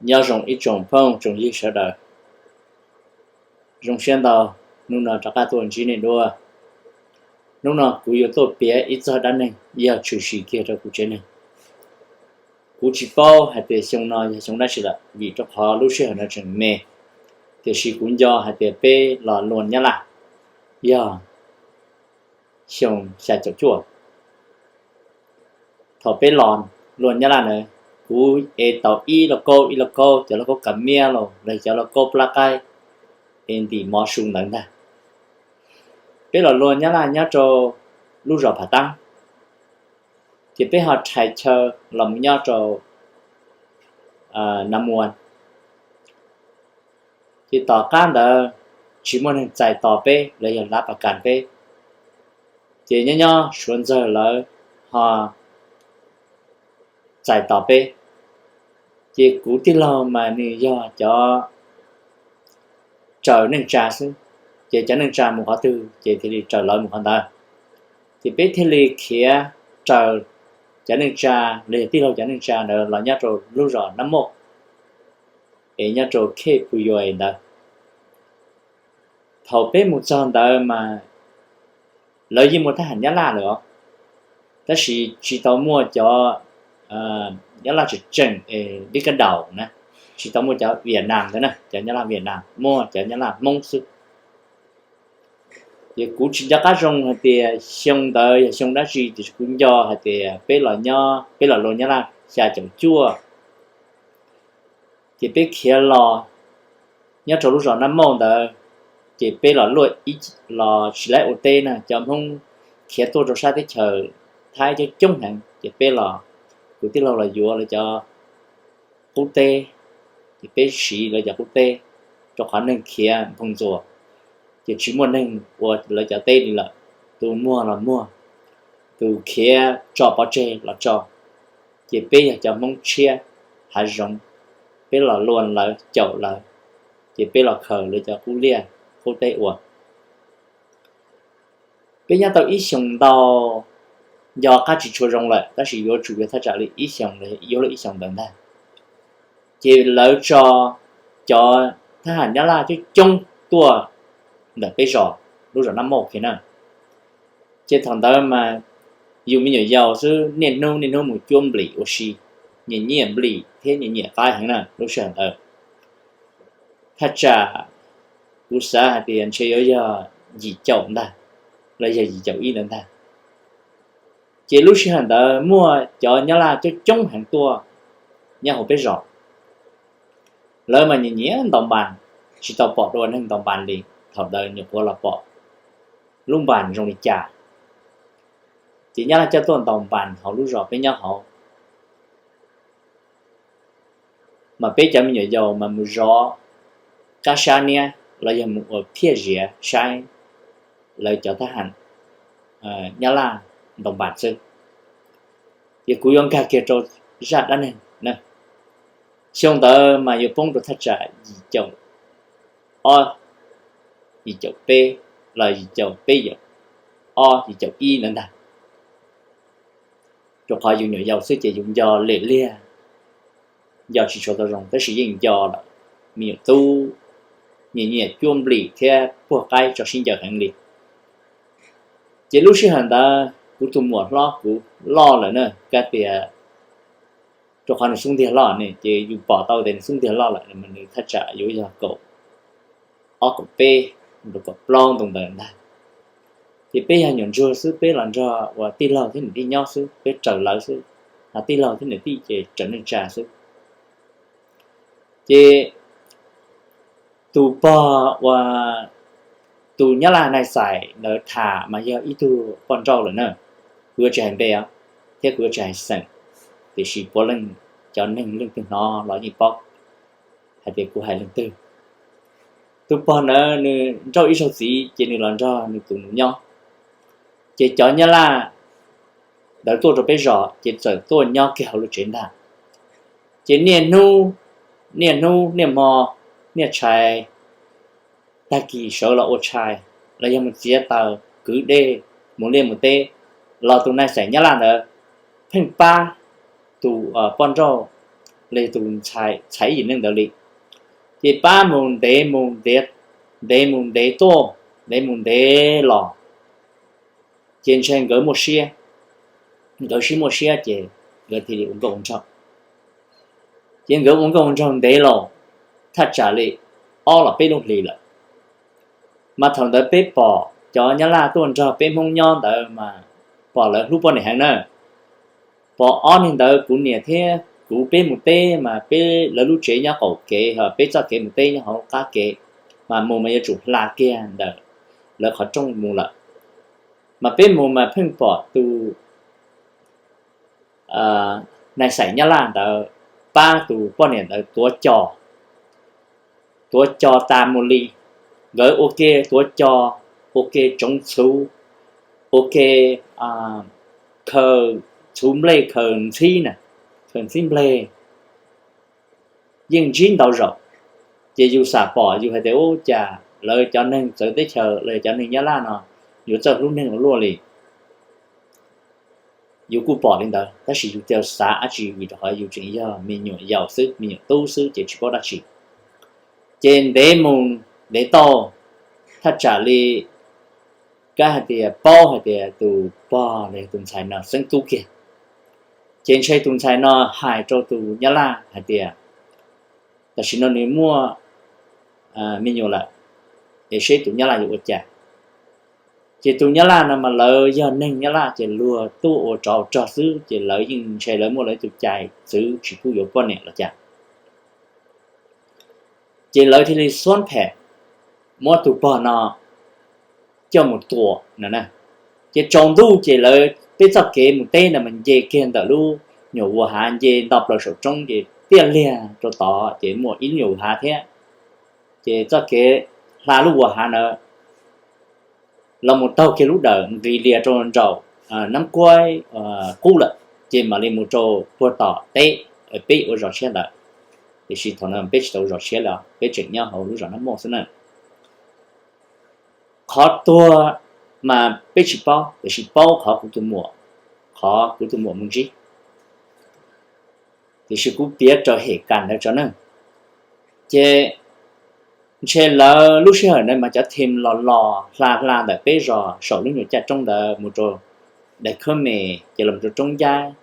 Nyob zoo ib tsoom phooj tsoom ywg sawv daws, zoo siab ntau hnub no rov qab tuaj ntsib nej dua. Hnub no kuv yuav tuaj piav ib txog dab neeg yog tshwm sim kiag rau kuv tsev neeg. Kuv tsis paub hais tias xyoo no yog xyoo dab tsi lawm vim rau qhov lub sij hawm no tseem me, tiam sis kuv nco hais tias peb los luag Nyab Laj yog xyoo xya caum cuaj. Thaum peb los luag Nyab Laj na, kuv ev tau ib lauj kaub ib lauj kaub cov lauj kaub kav miab los los cov lauj kaub plab qaib es ntim mov su ntawd ntag. Peb los luag Nyab Laj nyob rau lub zos Phav Tab, ces peb ho rhais chaw los mus nyob rau Nav Muas. Ces tom qab ntawd tsis muaj neeg txais tos peb los yog lav pas kas peb, ces nyob nyob Suav Ntxawg lawv ho txais tos peb. Ces kuv tij laug mas nws yog cov raws neej tsa xwb, ces cov neej tsa mus qhov twg ces thiaj li raws lawv mus qhov ntawd. Ces peb thiaj li khiav raws cov neej tsa los yog tij laug cov neej tsa ntawd los nyob rau lub zos Nab Mauj es nyob rau Khej Pus Yuas ntawd. Thaum peb mus txog ntawd mas lawv yeej muaj thab ham Nyab Laj lawm os, tab sis tsis tau muaj cov Nyab Laj tseem tseem dib kab daus na, tsis tau muaj cov Vias Nas ntawd na, cov Nyab Laj Vias Nas, muaj cov Nyab Laj Hmoob xwb. Ces kuv tsis nco qab zoo hais tias xyoo ntawd yog xyoo dab tsi, tiam sis kuv nco hais tias peb los nyob, peb los luag Nyab Laj xya caum cuaj, ces peb khiav los nyob rau lub zos Nab Mauj ntawd, ces peb los luaj ib, los tsis laib ua teb na, cov Hmoob khiav tuaj rau sab teb chaws Thaib coob coob heev, ces peb los, kuv tij laug los yuav lawv cov qub teb, ces peb siv lawv cov qub teb, rau qhov neeg khiav nphoo ntxuas, ces tsis muaj neeg ua lawv cov teb li lawm, tus muag los muag, tus khiav tso pov tseg los tso, ces peb yog cov Hmoob tshiab hav zoov, peb los luag lawv caum lawv, ces peb los khaws lawv cov qub liaj qub teb ua. Peb nyob tau ib xyoos ntau, nco qab tsis tshua zoo lawm, tab sis yuav tsum yuav thaj tsam li ib xyoos los yuav luaj ib xyoos ntawd ntag. Ces lawv tso cov thab ham Nyab Laj coob coob tuaj ntawm peb zos, lub zos Nab Mauj kiag na. Ces thaum ntawd mas yus me nyuam yaus xwb, niaj hnub niaj hnub mus cuab nplim ua si, nyiam nyiam nplim thiab nyiam nyiam qaib heev na lub sij hawm ntawd. Thaj tsam kuv xav hais tias ntshe yuav yog yim caum ntag, los yog yim caum ib ntawd ntag. Ces lub sij hawm ntawd muaj cov Nyab Laj coob coob heev tuaj nyob hauv peb zos. Lawv mas nyiam nyiam ntaus npas, tsis tau pom dua neeg ntaus npas li. Thaum ntawd nyuam qhuav los pom lub npas zoo li cas. Ces Nyab Laj coj tuaj ntaus npas hauv lub zos peb nyob hauv, mas peb cov me nyuam yaus mas mus zov kab sab niab los yog mus ua phiaj ziav saib lawv cov thab ham Nyab Laj ntaus npas xwb. Ces kuv yuav nkag kiag rau zaj dab neeg na. Xyoo ntawd mas yuav poob rau thaj tsam yim caum ob, yim caum peb, los yim caum peb, yim caum ob, yim caum ib ntawd ntag. Rau qhov yus nyuam yaus xwb ces yus nco lem liag, nco tsis tshua tau zoo, tab sis yeej nco lawm. Me nyuam tub nyiam nyiam cuab nplim thiab puag qaib tso sib ncaws heev li. Ces lub sij hawm ntawd kuv tus muam hlob kuv loj lawm na, kab tias rau qhov nws xub ntiag loj ne, ces yus pom tau tias nws xub ntiag loj lawm, nws thaj tsam yuav yog kaum ob kaum peb, kaum plaub ntawd ntag. Ces peb yog nyuam ntsuag xwb, peb los nrog uas tij laug thiab niam tij nyob xwb, peb raws lawv xwb, ho tij laug thiab niam tij ces raws neej tsa xwb. Ces tus pog uas tus Nyab Laj Nais Xais ntawd tham mas yog ib tug poj nrauj lawm na. Kuv yuav tsis hais npe thiab kuv yuav tsis hais xeem, tiam sis puav leej cov neeg leej twg hnov los yeej paub hais tias kuv hais leej twg. Tus pog ntawd nws nrauj ib zaug txiv ces nws los nrog nws tus nus nyob. Ces cov Nyab Laj ntawd tuaj rau peb zos ces txawm tuaj nyob kiag hauv lub tsev ntag. Ces niaj hnub, niaj hnub niaj hmo, niaj tshais, tag kis sawv los ua tshais, los yog mus txiav taws kwv dej, mus liaj mus teb, los tus Nais Xais Nyab Laj ntawd pheej pab tus poj nrauj li tus ntxhais ib yim neej ntawd li. Ces pab mus ntev mus ntev, ntev mus ntev tuaj, ntev mus ntev los, ces ntshe nkawd muaj siab, nkawd sib muaj siab ces nkawd thiaj li ua nkauj ua nraug. Ces nkawd ua nkauj ua nraug ntev los thaj tsam li ob los peb lub hlis lawm, mas thaum ntawd peb pom cov Nyab Laj tuaj nrog peb Hmoob nyob ntawd mas pom lawv hlub poj niam heev na. Pom ob neeg ntawd, kuv niam thiab kuv peb mus teb mas peb, lawv lub tsev nyob qaum kev, peb txoj kev mus teb nyob hauv qab kev, mas mus mas yuav tsum hla kiag ntawm lawv qhov rooj mus lawm. Mas peb mus mas pheej pom tus nais xais Nyab Laj ntawd pab tus poj niam ntawd tuav cos, tuav cos tas mus li. Nkawd ua ke tuav cos, ua ke tsoov txhuv, ua ke khaws txhuv nplej, khaws ntxhib na, khaws ntxhib nplej yeej ntsib ntau zaus. Ces yus xam pom yus hais tias, ub, cas lawv cov neeg txawv teb chaws los cov neeg Nyab Laj no yuav txawj hlub neeg ua luaj li. Yus kuj pom li ntawd tab sis yus tsis xav dab tsi vim rau qhov yus tseem yog me nyuam yaus xwb, me nyuam tub xwb ces tsis paub dab tsi. Ces ntev mus ntev tau, thaj tsam li kab hais tias paub hais tias tus pog los tus ntxhais no xeeb tub kiag, ces ntshe tus ntxhais no hais rau tus Nyab Laj hais tias tam sim no nws muaj me nyuam lawm, es seb tus Nyab Laj yuav ua cas. Ces tus Nyab Laj no mas lawv yog neeg Nyab Laj ces luag tuaj ua tsov ua rog xwb, ces lawv yeej ntshe lawv muaj lawv tus cai txwv tsis pub yuav poj niam los cas. Ces lawv thiaj li xuab phem muab tus pog no coj mus tua no. Ces tsaus ntuj ces lawv peb txoj kev mus teb ntawd mas nce kiag ntawm lub nyuam vuas hav, nce nto plaws saum roob ces tiaj liag rau tod ces muaj ib lub nyuam vuas hav thiab. Ces txoj kev hla lub vuas hav ntawd los mus taug kiag lub dawm nqis lias rau nraum Nab Kuaib qub lawm, ces mam li mus rau puag tom teb peb ua zos tshiab ntawd. Tiam sis thaum no peb tsis tau ua zos tshiab li, peb tseem nyob hauv lub zos Nab Moj xwb na. Qhov tuag mas peb tsis paub, tiam sis paub qhov kuv tus muam, qhov kuv tus muam mus ntsib. Tiam sis kuv piav raws hem kas ntawd tso na. Ces ntshe lawv lub sij hawm ntawd mas cov theem los los hla hla ntawm peb zos saum lub nyuam caj roob ntawd mus rau daim khab me, ces los rau roob ncab,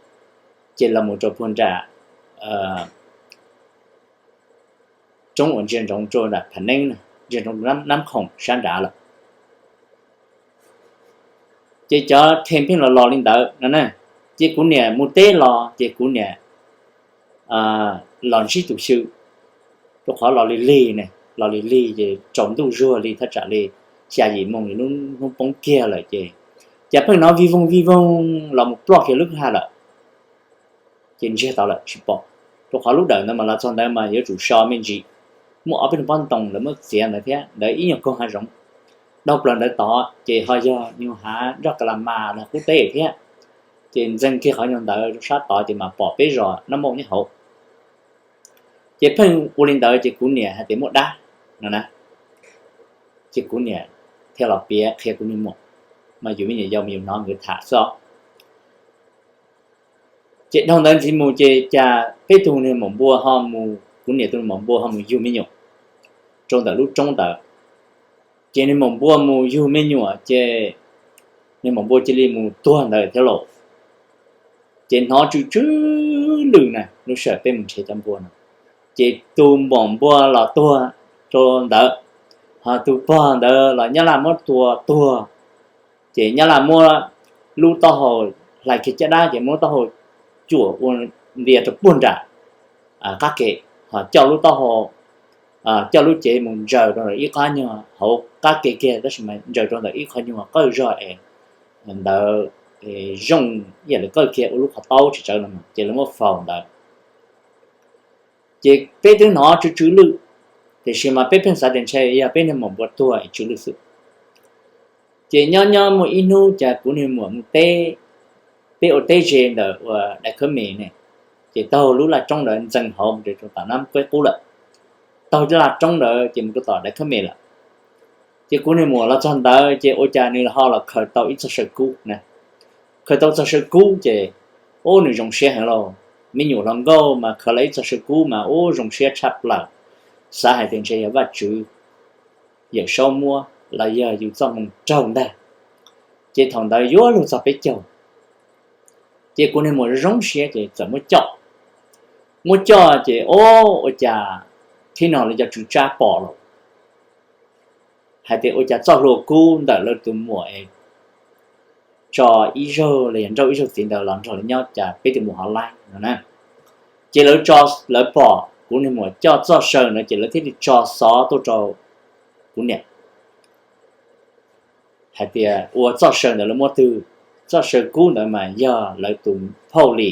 ces los mus rau puag nram roob uas ntsia ntsoov rau nram Phav Neeb, ntsia ntsoov Nab Khoom sab nrad lawm. Ces cov theem pheej los los li ntawd no na. Ces kuv niam mus teb los ces kuv niam los ntsib tus xyw, rau qhov los lig lig ne, los lig lig ces tsaus ntuj zuag li thaj tsam li xya yim moos, hnub poob kiag lawm ces cas pheej hnov vij voog vij voog los mus ploj kiag lub kwj ha lawm. Ces ntsiag to lawm tsis pom, rau qhov lub dawm ntawd mas los txog ntawd mas yuav tsum so me ntsis, muaj ob peb tug pob ntoo lawv muab txiav ntawd thiab, ntawd ib nyuag koog hav zoov. Dhau plaws ntawd tod ces ho yog nyuag hav nroj ka la mas los qub teb thiab. Ces ntxeeg kiag qhov nyuag ntawd rau sab tod ces mas pom peb zos Nab Moj nyob hauv. Ces pheej ua li ntawd ces kuv niam hais tias muaj dab no na. Ces kuv niam thiaj los piav qhia kuv niag muam, mas yus me nyuam yaus mas yus hnov nkawd tham xwb os. Ces dhau ntawd ntxiv mus ces cas peb tug niag maum npua ho mus, kuv niam tus maum npua ho mus yug me nyuam rau ntawm lub roob ntawd. Ces niag maum npua mus yug me nyuam ces niag maum npua cia li mus tuag ntawd thiab lauj. Ces hnov tsw tsw lwj na, lub sij hawm peb mus nrhiav cov npua no, ces tus maum npua los tuag rau ntawd, ho tus pog ntawd los Nyab Laj muab tua tuag. Ces Nyab Laj muab lub taub hau, hlais kiag caj dab ces muab lub taub hau cuam ua ntias rau puag nram qab ke, ho coj lub taub hau, coj lub cev mus ntsaws rau ntawm ib qhov nyuag hauv qab ke kiag, tab sis mas ntsaws rau ntawm ib qhov nyuag qawj zog es ntawd zoo ib yam li qawj kiag ua lub qhov taub tsis tsawv no, ces lawv muab faus ntawd. Ces peb twb hnov tsw tsw lwj, tiam sis mas peb pheej xav tias ntshe yog peb niag maum npua tuag es tsw lwj xwb. Ces nyob nyob muaj ib hnub cas kuv niag muam mus teb, peb ua teb ze ntawm uas daim khab me ne, ces taug lub laj roob ntawd ntxeeg hauv mus rau tom Nab Kuaib qub lawm. Taug laj roob ntawd ces mus rau tom daim khab me lawm. Ces kuv niag muam los txog ntawd ces ua cas nws ho los khaws tau ib txoj saw kub na. Khaws tau txoj saw kub ces, ub, nws zoo siab heev lauj. me nyuam hluas nkauj mas khaws lawv ib txoj saw kub mas ub zoo siab tshaj plaws, xav hais tias ntshe yog Vajtswv Yawm Saub muab los yog yus txoj hmoo raug ntag. Ces thaum ntawd yuav luag txog peb caug, ces kuv niag muam zoo siab ces txawm muab coj. Muab coj ces o, ua cas thib no lawv cov tswv tsab pom lawm hais tias ua cas txoj hlua kub ntawm lawv tus muam es tso ib zaug los yog nrauj ib zaug txiv ntawd los nrog lawv nyob, cas peb tus muam ho laib no na. Ces lawv tso, lawv pom kuv niag muam coj txoj saw ntawd ces lawv thiaj li tso xov tuaj rau kuv niam hais tias ua txoj saw ntawd lawv muab twg, txoj saw kub ntawd mas yog lawv tus phauj li.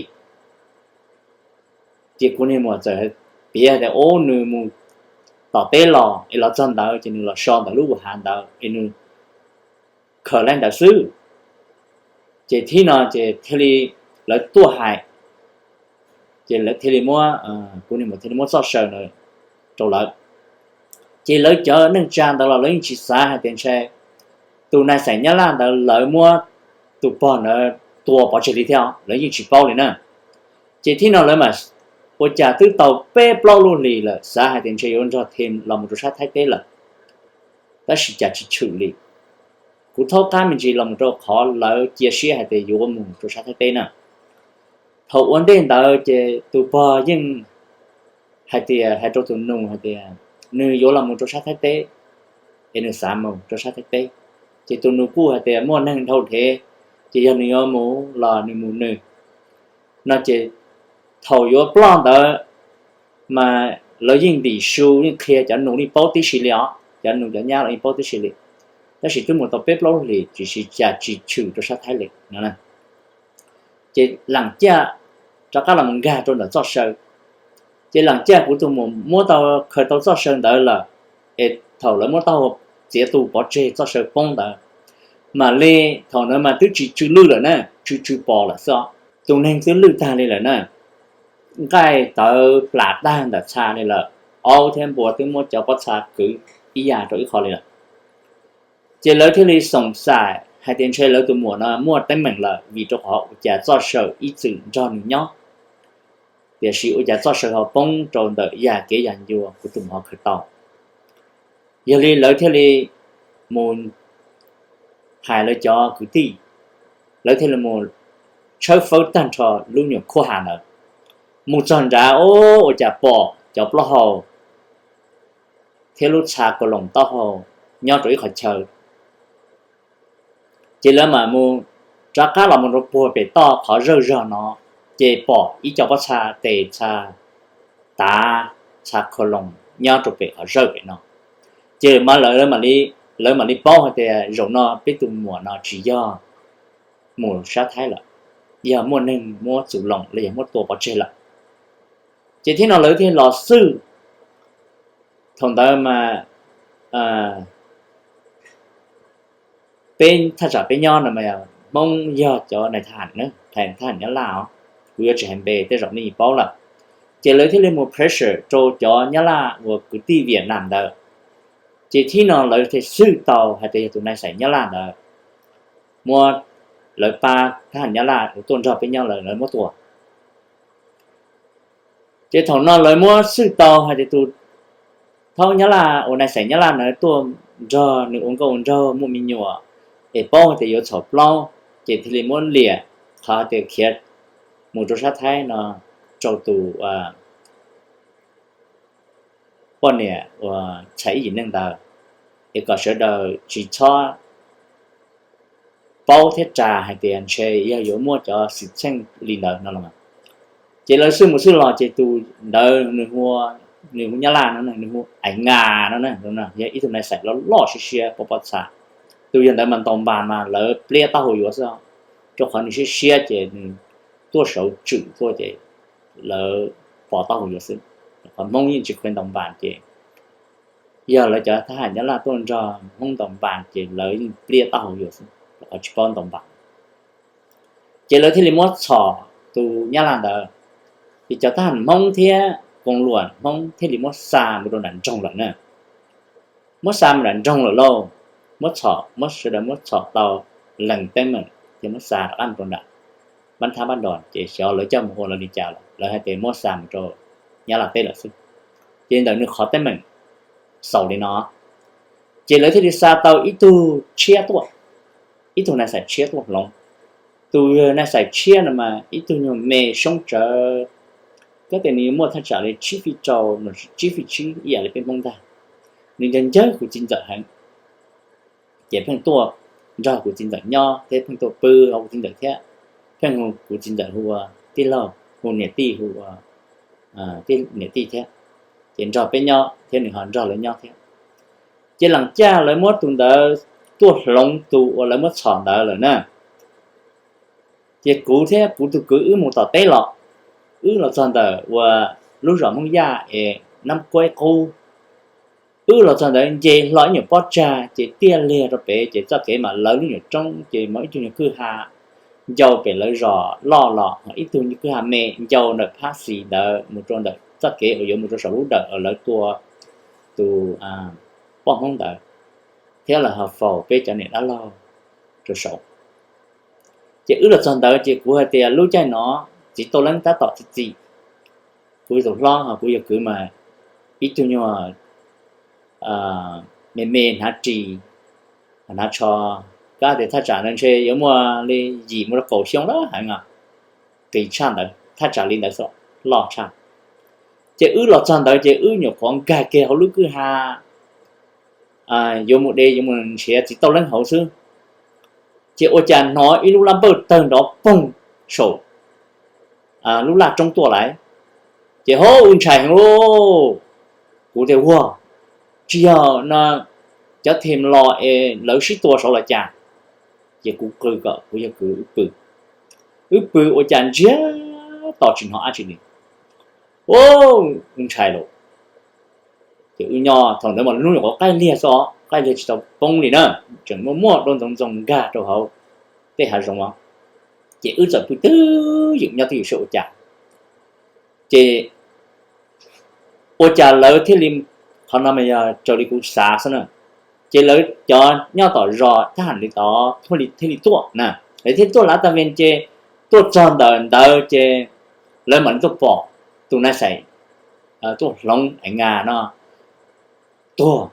Ces kuv niag muam txawm piav tias ub, nws mus tom teb los es los txog ntawd ces nws los so ntawm lub hav ntawd es nws khaws laib ntawd xwb. Ces thib no ces thiaj li lawv tuaj hais, ces lawv thiaj li muab, kuv niag muam thiaj li muab txoj saw ntawd rau lawv. Ces lawv cov neej tsa ntawd los lawv yeej tsis xav hais tias ntshe tus nais xeem Nyab Laj ntawd lawv muab tus pog ntawd tua pov tseg li thiab, lawv yeej tsis paub li na. Ces thib no lawv mas ua cas twb tau peb plaub lub hlis lawm, xav hais tias ntshe yuav nrog them los mus rau sab Thaib teb lawm, tab sis cas tsis tshwm li. Kuv thaub qab me ntsis los mus rau qhov lawv cia siab hais tias yuav mus rau sab Thaib teb na. Thaum ua ntej ntawd ces tus pog yeej hais tias, hais rau tus nus hais tias nws yuav los mus rau sab Thaib teb, es nws xav mus rau sab Thaib teb. Ces tus nus kuj hais tias muaj neeg dhau dhev, ces yog nws yuav mus los nws mus nws no. Ces thaum yuav ploj ntawd mas lawv yeej ntim su yeej qhia, cov nus yeej paub tib si li os, cov nus cov nyab los yeej paub tib si li. Tab sis twb mus tau peb plaub lub hlis tiam sis cas tsis tshwm rau sab Thaib li no. Ces lam caj rov qab los mus nkag rau ntawm txoj saw. Ces lam caj kuv tus muam muab tau, khaws tau txoj saw ntawd lawm, es thaum lawv muab taub hau txiav tu pov tseg txoj saw poob ntawd, mam li thaum ntawd mas twb tsis tsw lwj lawm na, tsw tsw pos lawm xwb os. Tus neeg twb lwj tag li lawm na, nqaij tawv plam tag ntawm txha li lawm, aub thiab npua twb muab cov pob txha kwv ib yam rau ib qho li lawm. Ces lawv thiaj li xoom xaim hais tias ntshe lawv tus muam no muaj teeb meem lawm, vim rau qhov ua cas txoj saw ib txwm nrog nws nyob, tiam sis ua cas txoj saw ho poob rau ntawm yam kev yam ncua kuv tus muam ho khaws tau. Yog li lawv thiaj li mus hais lawv cov kwv tij, lawv thiaj li mus tshawb fawb tag nrho lub nyuam khuab ha ntawd. Mus txog nrad, o, ua cas pom cov plaub hau thiab lub txha kaus loos taub hau nyob rau ib qhov chaw. Ces lawv mam mus rov qab los mus rau puag pem toj qhov zawj zog no, ces pom ib co pob txha tes txha tav txha kaus loos nyob rau pem qhov zawj pem no. Ces mas lawv, lawv mam li paub hais tias zaum no peb tus muam no tsis yog mus sab Thaib lawm, yog muaj neeg muab txum loos los yog muab tua pov tseg lawm. Ces thib no lawv thiaj los xwb. Thaum ntawd mas peb thaj tsam peb nyob no mas Hmoob yog cov nais thab ham, thab ham Nyab Laj os, kuv yuav tsis hais npe tej zaum nej yeej paub lawm. Ces lawv thiaj li mus pressure rau cov Nyab Laj uas kwv tij Vietnam ntawd. Ces thib no lawv thiaj xwj tau hais tias yog tus nais xeem Nyab Laj ntawd muab, lawv pab thab ham Nyab Laj uas tuaj nrog peb nyob lawv, lawv muab tua. Ces thaum no lawv muab xwj tau hais tias tus thaub Nyab Laj uas nais xeem Nyab Laj ntawd tuaj nrog nws ua nkauj ua nraug muaj me nyuam, es paub hais tias yuav txhaum plaub, ces thiaj li muab liam qhov tias khiav mus rau sab Thaib no rau tus poj niam uas txhais ib yim neej ntawd, es kom sawv daws tsis txhob paub thiab ras hais tias ntshe yog yuav muaj cov xwm txheej li ntawd no los. Ces lawv xwj mus xwj los ces tus ntawd nws hu Nyab Laj no, nws hu Ais Ngas no, yog ib tug nais xeem loj loj siab siab pob pob txha. Tus yog ntawd mas ntaus npas mas lawv pliab taub hau yuav xwb, rau qhov nws siab siab ces nws tuaj saud tswm tuaj ces lawv pov taub hau yuav xwb. Qhov Hmoob yeej tsis kheev ntaus npas ces yog lawv cov thab ham Nyab Laj tuaj nrog Hmoob ntaus npas ces lawv yeej pliab taub hau yuav xwb, rau qhov tsis paub ntaus npas. Ces lawv thiaj li muab txhom tus Nyab Laj ntawd, ces cov thab ham Hmoob thiab koom luam Hmoob thiaj li muab xa mus rau nram nroog lawm na. Muab xa mus nram nroog lawm lauj, muab txhom, muab sawv daws muab txhom tau lees teeb meem ces muab xa rov qab mus rau nram Npab Thab Npab Nros, ces xyov lawv coj mus ua lawv li cas lawm. lawv hais tias muab xa mus rau Nyab Laj teb lawm xwb. Ces ntawm nws qhov teeb meem xaus li no, ces lawv thiaj li xa tau ib tug tshiab tuaj, ib tug nais xais tshiab tuaj hloov. Tus nais xais tshiab no mas ib tug nyuag me soob tsawv, kab tias nws muaj thaj tsam li tsib feet rau, tsib feet tsib ib yam li peb Hmoob ntag. Nws ncawg ncawg kuv txiv ntxawm heev, ces pheej tuaj nrog kuv txiv ntxawm nyob thiab pheej tuaj pw hauv kuv txiv ntxawm thiab, pheej hu kuv txiv ntxawm hu ua tij laug, hu niam tij hu ua niam tij thiab, ces nrog peb nyob thiab nws ho nrog lawv nyob thiab. Ces lam caj lawv muab tus ntawd tuaj hloov tus uas lawv muab txhom ntawd lawm na. Ces kuv thiab kuv tus kwv wb mus tom teb los, wb los txog ntawm uas lub zos Hmoob Yaj es Nab Kuaib Qub. Wb los txog ntawd nce hlo ib nyuag pob tsag ces tiaj liag rau pem, ces txoj kev mam lawv lub nyuag roob ces mam ib tug nyuag kwj ha ncau pem lawv zos loj los, ib tug kwj ha me ncau ntawm phab xis ntawd mus rau ntawm txoj kev uas yuav mus rau saum lub dawm uas lawv tua tus poj Hmoob ntawd, thiab lawv ho faus peb cov niam dab laug rau saum. Ces wb los txog ntawd ces kuv hais tias lub caij no txiv Tauj Leeb tab tom txi txiv, kuv tus hlob ho kuv yawg kwv mas ib tug nyuag me me hnav ris, hnav tsho, kab tias thaj tsam no ntshe yuav muaj li yim mus rau kaum xyoo lawm heev, qis tshaj ntawd, thaj tsam li ntawd xwb, loj tshaj. Ces wb los txog ntawd ces wb nyuam qhuav nkag kiag hauv lub kwj ha yuav mus de yuav mus nrhiav txiv Tauj Leeb hauv xwb, ces ua cas hnov ib lub lab npawj tawg nrov poog saum lub laj roob tuaj lawm. Ces hov wb ntshai heev lauj, kuv tias ua tsis yog no cov thim los es lawv sib tua saud los cas. Ces kuv qw kom kuv yawg kwv wb pw, wb pw ua cas ntsiag to tsis hnov dab tsi li. Wb ntshai lauj. Ces wb nyob thaum ntawd mas lub nyuam qhuav qaij liag xwb os, qaij liag tsis tau poob li na, tseem muaj muaj dua ntxoov ntxoo nkag rau hauv tej hav zoov os. Ces wb txawm pw twj ywm nyob twj ywm saib ua cas. Ces ua cas lawv thiaj li, qhov no mas yog raws li kuv xav xwb na, ces lawv cov nyob tom zos thab ham li tod thiaj li tuaj na, lawv thiaj tuaj lav tag ve ces tuaj txog ntawm ntawd ces lawv mam li tuaj pom tus nais xais tuaj hloov Nga no tuag.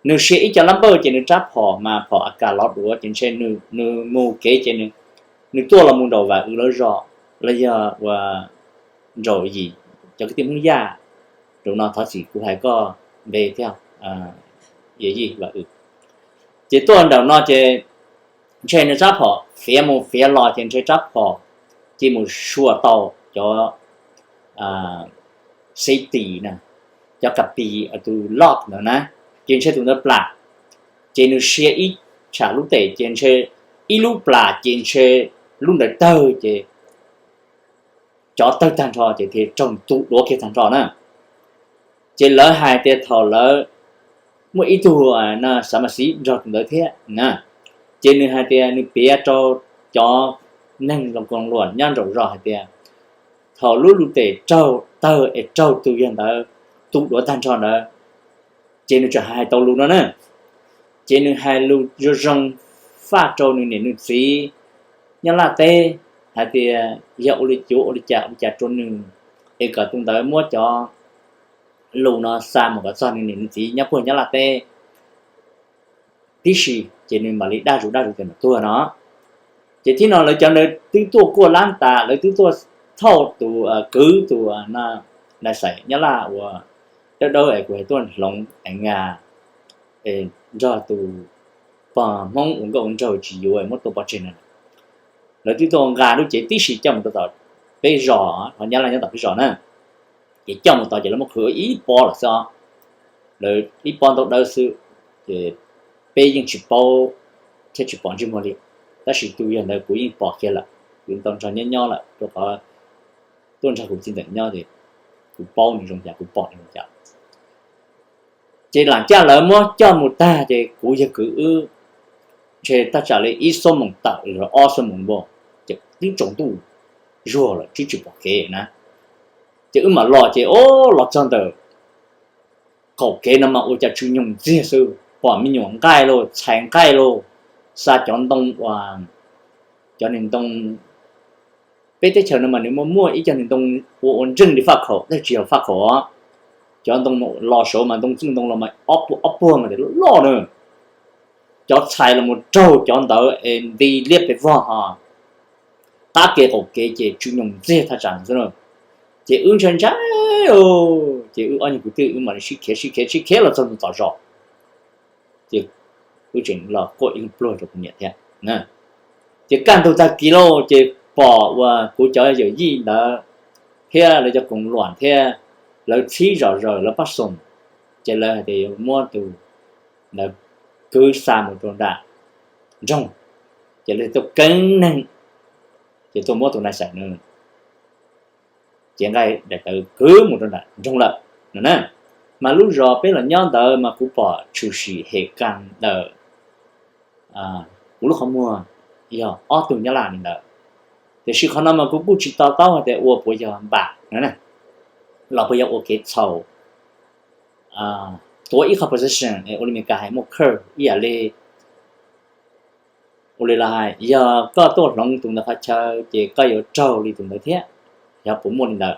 Nws sia ib co lab npawj ces nws rab phom mas phom A kas lov duav ces ntshe nws mus kev ces nws tuaj los mus nraum Vam Wm lawv zos los yog ua nraum Yim, cov kwv tij Hmoob Yaj. Zaum no thov txim kuv hais koj npe thiab, Yij Vam Wm. Ces tuaj nraum no ces ntshe nws rab phom fiav mus fiav los ces ntshe rab phom cia mus sua tau cov safety na, cov kas pis tus loj ntawd na, ces ntshe tus ntawd plam. Ces nws sia ib tsham lub tes ces ntshe ib lub plam ces ntshe lub ntawd tawg ces cov tawg tag nrho ces thiaj raug tu duav kiag tag nrho na. Ces lawv hais tias thaum lawv muaj ib tug xav mas xiv nrog tus ntawd thiab na, ces nws hais tias nws piav rau cov neeg zoo koom luam nyob nraum zos hais tias thaum lub lub tes raug tawg es raug tus yawg ntawd tu duav tag nrho ntawd, ces nws tseem hais tau lus no na. Ces nws hais lus zoo zoo faj rau nws niam nws txiv nyob Laj teb hais tias yog ua li cuav ua li cas ua li cas rau nws, es kom tus ntawd muab cov lus no xa mus kom txog nws niam nws txiv nyob puag nyob Laj teb tib si, ces nws mam li daj zus daj zus tias mam tuag no. Ces thib no lawv cov ntawd twb tuaj kuaj lab tas, lawv twb tuaj thauj tus kwv tus nais xais nyob Laj uas dawb dawb es kuv hais tuaj hloov Nga nrog tus pog Hmoob ua nkauj ua nraug tsis yuav muab tua pov tseg na. Lawv twb tuaj nqa lub cev tib si coj mus rau tom peb zos, ho Nyab Laj nyob tom peb zos na. Ces coj mus tod ces lawv muab qhwv ua ib pob lawm xwb os. Lawv ib pob ntaub dawb xwb, ces peb yeej tsis paub thiab tsis pom ntsej muag li. Tab sis tus yawg ntawd kuv yeej pom kiag lawm, kuv tau nrog nyob nyob lawm, rau qhov tuaj nrog kuv txiv ntxawm nyob ces kuv paub nws zoo cas, kuv pom nws zoo cas. Ces lam caj lawv muab coj mus tag ces kuv yawg kwv wb ntshe thaj tsam li ib xuab moos tawm los ob xuab moos npaum, ces twb tsaus ntuj zuag lawm twb tsis pom kev na. Ces wb mam los ces o, los txog ntawm qaum kev no mas ua cas tsw nyoog ntxiag xwb, pom me nyuam nqaij lauj, txhais nqaij lauj, xa cov ntoo uas, cov niag ntoo Peb teb chaws no mas nws muaj muaj ib co ntoo ua ua nreej li faj khaum, tab sis tsis yog faj khaum os. Cov ntoo los saud mas ntoo txwj ntoo los mas ob puag mas tes loj loj na. Cov txhais los mus raug cov ntawd es nti liab pes vog ho qab kev qaum kev ces tsw nyoos ntxiag thaj tsam xwb na. Ces wb ntshai ntshai, ces wb ob niag kwv tij wb mam li sib khiav sib khiav sib khiav los txog tom zos. Ces wb tseem los quaj ib pluag rau kuv niam thiab. Ces kaj ntug tag kis lauj, ces pom uas kuv cov yawm yij ntawd thiab lawv cov koos luam thiab lawv txhib zom zaws lawv pab xoom, ces lawv hais tias yuav muab tus ntawd kwv xa mus rau nram nroog. Ces lawv tuaj keeb neeg, ces tuaj muab tus nais xais no cev nqaij daim tawv kwv mus rau nram nroog lawm no na. Mas lub zos peb los nyob ntawd mas kuv pom tshwm sim hem kas ntawm kuv lub qhov muag yog ob tug nyab laj li ntawd. Tiam sis qhov no mas kuv kuj tsis to taub hais tias ua puas yog npam no los puas yog ua kev txhaum, tuav ib qho position ua li Meskas hais muaj curve ib yam li ua li lawv hais yog koj tuaj hloov tus ntawd qhov chaw ces koj yuav raug li tus ntawd thiab, yog puas muaj li ntawd.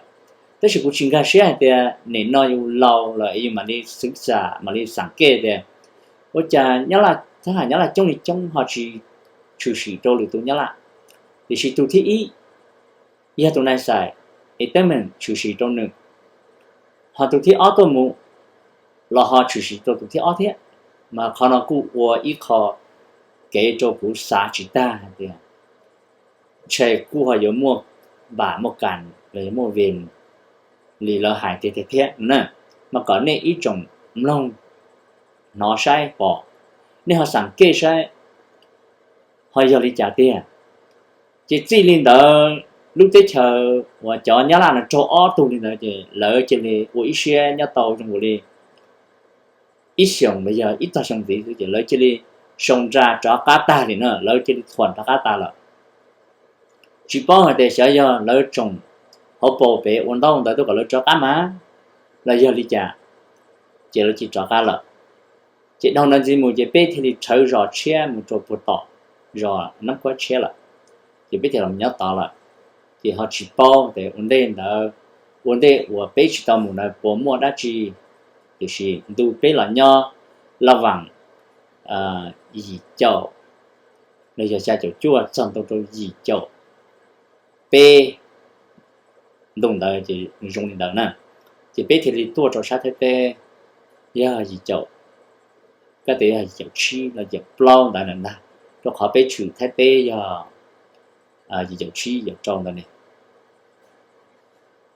Tab sis kuv tsis nkag siab hais tias nim no yus laus lawm es yus mam li xwv xam mam li xam kej tias ua cas nyab laj, thab ham nyab laj coob li coob ho tsis tshwm sim rau lwm tus nyab laj. Tiam sis tus thib ib yog tus nais xais es teeb meem tshwm sim rau nws, ho tus thib ob tuaj mus los ho tshwm sim rau tus thib ob thiab. Mas qhov no kuj ua ib qho kev rau kuv xav tsis tag hais tias ntshe kuj ho yuav muaj npam muaj kas los yog muaj vim li lawv hais tiag tiag thiab na. Mas kom nej ib tsoom mloog hnov saib pom, nej ho xam kej saib ho yog li cas tiag. Ces txij li ntawd lub teb chaws uas cov nyab laj no raug ob tug li ntawd ces lawv cia li ua ib siab nyob tau zoo li ib xyoos los yog ib tog xyoo ntxiv xwb ces lawv cia li sau nra rov qab tag li na, lawv cia li thuam rov qab tag lawm. Tsis paub hais tias xyov yog lawv tsoom hauv paus pem ua ntaub ntawv tuaj kom lawv rov qab mas los yog li cas, ces lawv cia li rov qab lawm. Ces dhau ntawd ntxiv mus ces peb thiaj li rhawv zos tshiab mus rau puag tom zos Nab Kuab tshiab lawm, ces peb thiaj los nyob tod lawm. Ces ho tsis paub tias ua ntej ntawd, ua ntej uas peb tsis tau mus ntawd puas muaj dab tsi, tiam sis ntu peb los nyob laj vam yim caum los yog xya caum cuaj txog ntu rau yim caum peb, ntu ntawd ces zoo li ntawd na. Ces peb thiaj li tuaj rau sab Thaib teb yog yim caum, kab tes yog yim caum tsib los yim caum plaub ntawd na ntag, rau qhov peb tshwm Thaib teb yog yim caum tsib yim caum rau ntawd ne.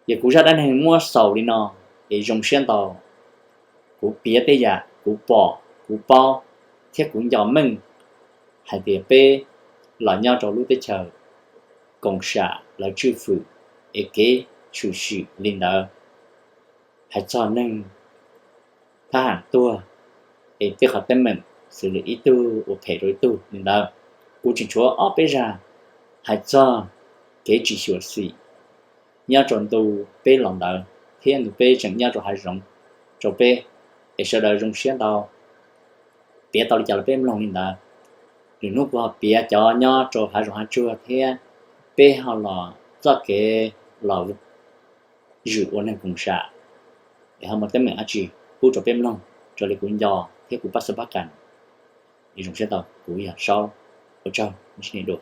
Ces kuv zaj dab neeg muab xaus li no, es zoo siab ntau. Kuv piav tej yam kuv pom kuv paub thiab kuv nco meej hais tias peb los nyob rau lub teb chaws koom sam lawv tswj fwm es kev tshwm sim li ntawd. Hais txog neeg thab ham tuag es tej qhov teeb meem xws li ib tug ua phem rau ib tug li ntawd, kuv tseem tshuav ob peb zaj hais txog kev tsis xyuam xim nyob rau ntu peb los ntawd thiab ntu peb tseem nyob rau hav zoov rau peb, es sawv daws zoo siab ntau. Piav tau li cas los peb mloog li ntawd. Lwm hnub kuv ho piav cov nyob rau hav zoov hav tsuag thiab peb ho los txoj kev los zwm ua neeg koom sam es ho muaj teeb meem dab tsi pub rau peb mloog raws li kuv nco thiab kuv pab xav pab kam. Zoo siab ntau, kuv yog Saub, ua tsaug, ntsib nej dua.